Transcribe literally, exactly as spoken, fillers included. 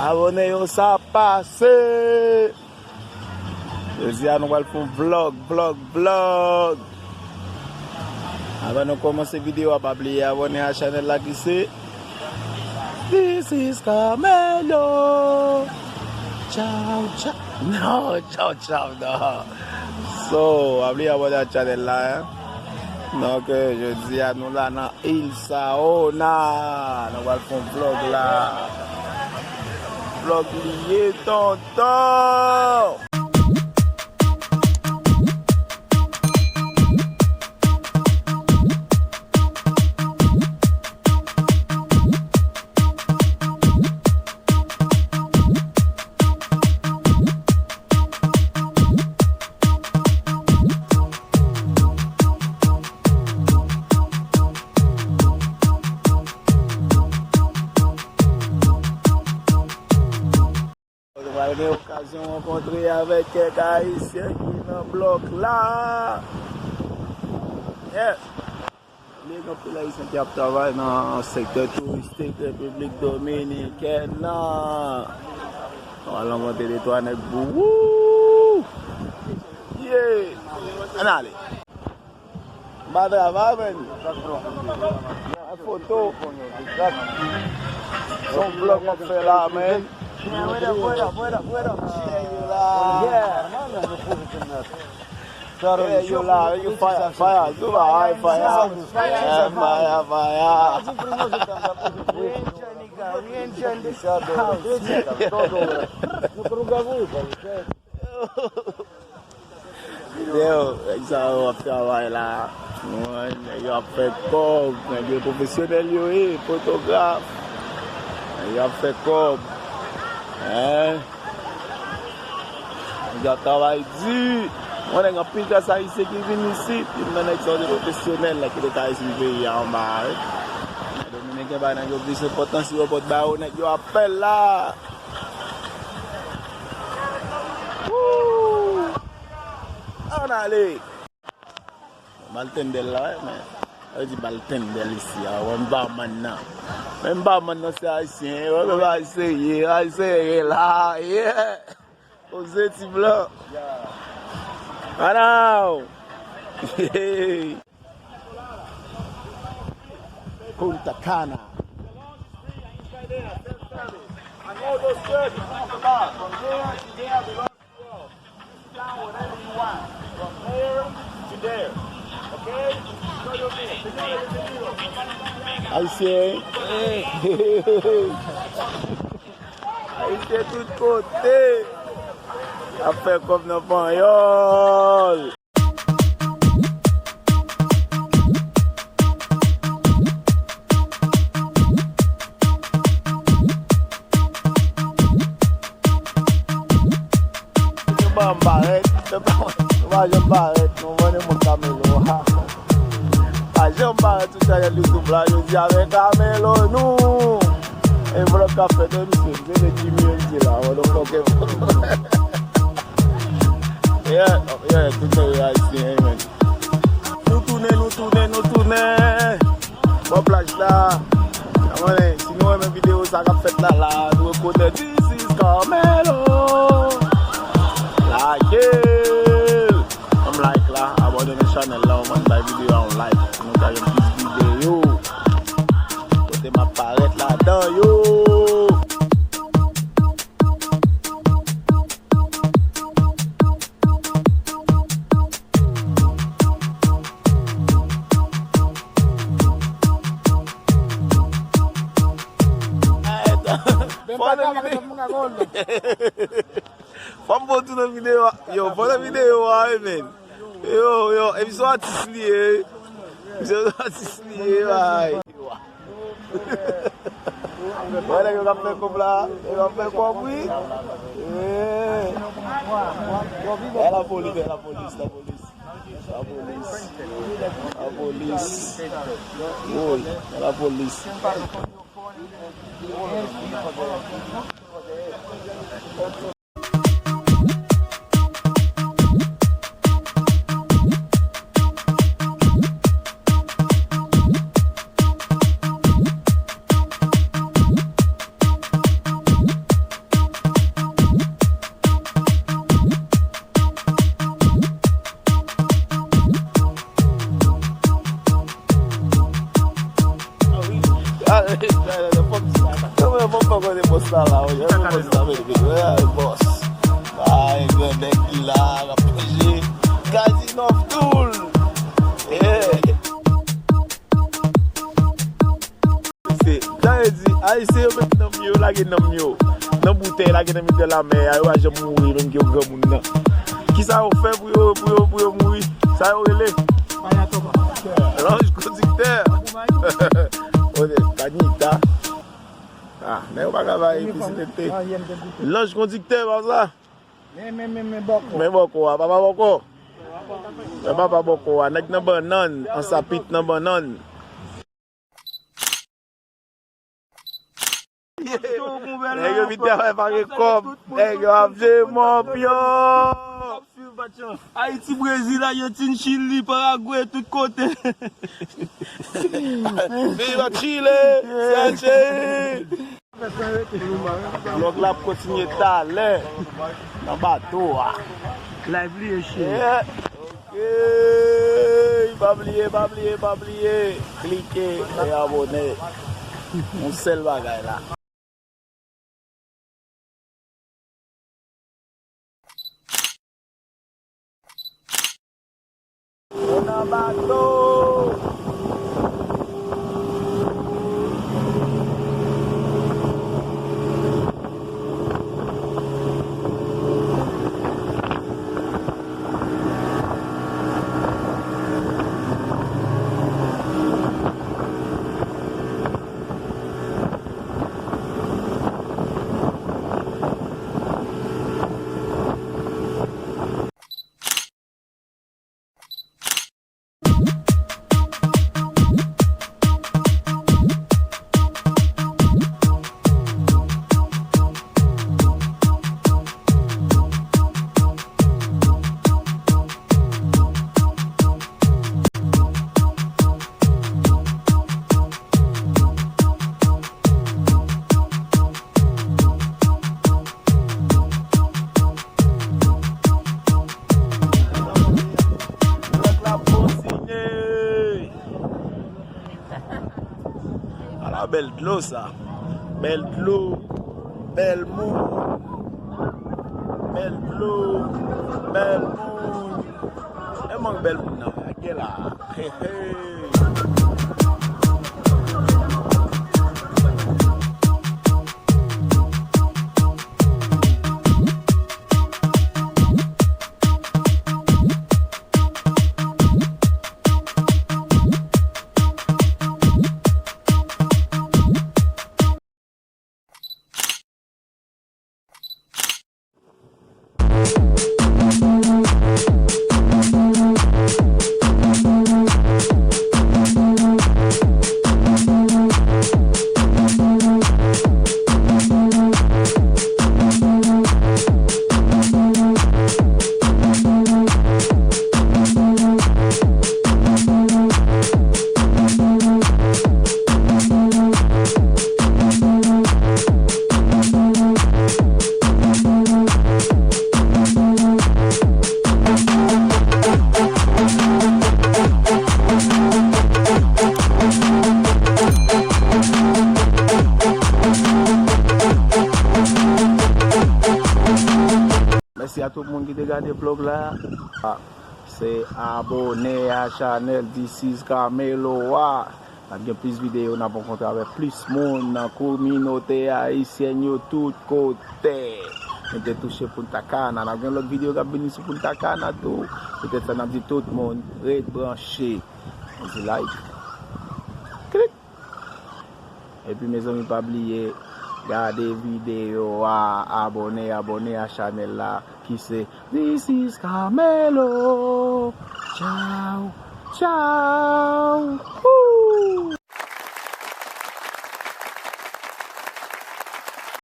Abòne yo, sa pase! Jodi a nou pral fè yon vlòg, vlòg, vlòg. Avan nou kòmanse videyo a, pa bliye abòne a chanèl la ki se This is Carmelo. Chow, chow. Non, chow, chow, non. So, pa bliye abòne a chanèl la, hein. Donk, euh, jodi a nou la nan Île Saona. Nou pral fè yon vlòg la. Vlòg li ye, tonton. Nou pral gen okazyon rankontre avèk kèk Ayisyen ki nan blòk la. Yeah. Li gen anpil Ayisyen ki ap travay nan sektè touristik Repiblik Dominikèn nan. Nou al rankontre de twa nèg bou. Woo! Yeah! Ann ale. M pa travay, men. An foto. Se yon vlòg m ap fè la, men. Yeah, yo la, yo fire, fire, do ba, ay, fire. Yeah, fire, fire. Yo, nèg sa yo ap travay la. Mwen, nèg yo ap fè kòb, nèg yo pwofesyonèl yo ye, fotograf. Nèg yo ap fè kòb. Hein? Nèg yo ap travay di. Mwen, nèg anpil gras Ayisyen ki vin isit, youn nan nèg sa yo te pwofesyonèl la ki te ka isit peyi a anba, wi. Dominiken bay nèg yo plis enpòtans, yo pot ba yo, nèg yo ap fè l la. Woo! Ann ale! Bartender la, wi, men. Yo di bartender isi a, wè m barman nan. Menm barman nan se Ayisyen, wè, menm Ayisyen ye, Ayisyen ye la, yeah! Oze ti blan. Anaw! Punta Cana. And all those chairs in front of the bar, from there to there belongs to you. Sit down wherever you want, from there to there. Okay? Enjoy your meal. Señores, bienvenidos. Ayisyen. Ayisyen tout kote. Ap fè kòb nan panyòl. Yo ban m barèt, yo pa, yo pa janm barèt, nou vann moun Camelo. Pa janm barèt sou chanèl YouTube la, yo di avèk Camelo nou. E vlòg k ap fèt, wi, misye, se de Jimmy yo di la, motherfucker. Yeah, yeah, tout sa yo Ayisyen, man. Nou tounen, nou tounen, nou tounen. Bò plaj la. Sa konnen, si nou renmen videyo sa k ap fèt la, la, nou rekonèt This is Carmelo. Like l. Ban m like la, abòne nan chanèl la, ou mande bay videyo a yon like. Nou ka jwenn plis videyo. Kote m ap parèt ladan yo. Fò nan videyo. Fò m pran tou nan videyo a. Yo, fò nan videyo a, wi, men. Yo, yo, epi se yon atis li ye. Se yon atis li ye, bay. Wè nèg yo k ap fè kòb la, nèg yo ap fè kòb, wi. Eh. E lapolis, e lapolis, lapolis. Lapolis. Lapolis. Woy, e lapolis. Fòk di sa la. Fòk fè kote bòs la la, wi. Fòk bòs la, vini, vini. Wè, bòs. Ay, gran nèg ki la, k ap manje. Kazinòf Tool. Yeah. Se, sa vle di, Ayisyen yo met nanm yo, lage nanm yo nan boutèy, lage nan mitan lamè a, yo pa janm mouri, menm ke yo granmoun nan. Kisa yo fè pou yo, pou yo, pou yo mouri? Sa yo rele? Lanj kondiktè. Oke, Tanita. Ah, nèg yo pa ka bay pisinete. Lanj kondiktè, pa sa? Men, men, men, men bòkò. Men bòkò a, papa bòkò. Men papa bòkò a, nèg nan bannann, an sapit nan bannann. Nèg yo vin travay pa gen kòb. Nèg yo ap jwe mòpyon. Ayiti, Brezil, Ajantin, Chili, Paragwe, tout kote. Viva Chile! Sa cheri! Vlòg la ap kontinye talè nan bato a. Live li ye, cheri. Yeah. Ey, pa bliye, pa bliye, pa bliye. Klike e abòne. Yon sèl bagay la. Nou nan bato. Vlòg la ap kontinye. Ala bèl dlo sa. Bèl dlo, bèl moun. Bèl dlo, bèl moun. E mank bèl moun nan, gade la. He, he. Mèsi a tout moun ki te gade vlòg la. Se abòne a chanèl This is Carmelo a. N ap gen plis videyo, n ap rankontre avèk plis moun nan kominote ayisyèn yo tout kote. Nou te touche Punta Cana. N ap gen lòt videyo k ap vini sou Punta Cana tou. Poutèt sa, n ap di tout moun, ret branche. Mèsi, like. Klik. Epi, mezanmi, pa bliye gade videyo a, abòne, abòne a chanèl la, ki se This is Carmelo. Tchaw, tchaw.